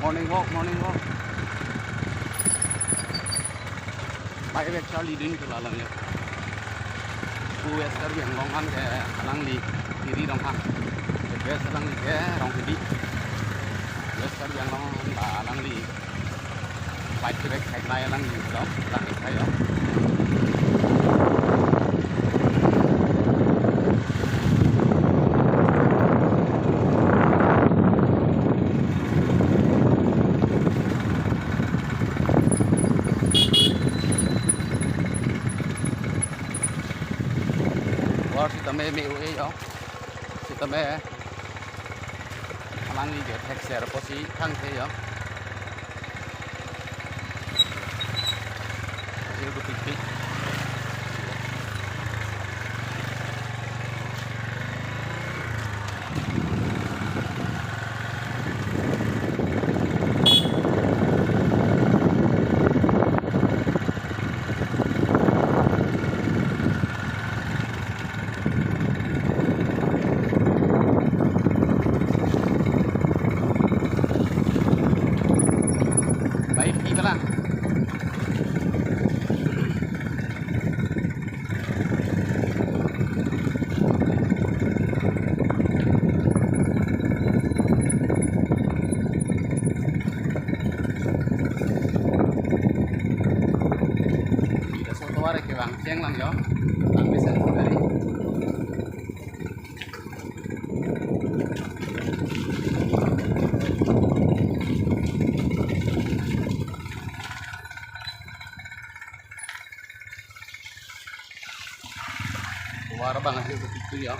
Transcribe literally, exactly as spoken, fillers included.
Morning walk, morning walk. Bike ride charli ding tu la alam ya. Pu West Karbi Anglong an ke alangli Tiri Ronghang. West alangli ke Rongphili. West Karbi Anglong an la alangli. Bike ride thek nai alangli lo, alangli thai lo. War sitame me-o-e yo. Sitame alangli ke thekser pusi thangthe yo. Hasil dupikpik. Baik, ini pala. Laso tovar ke bang cheng lang yo. Bang bisa dari. Tovar bang hasil begitu ya.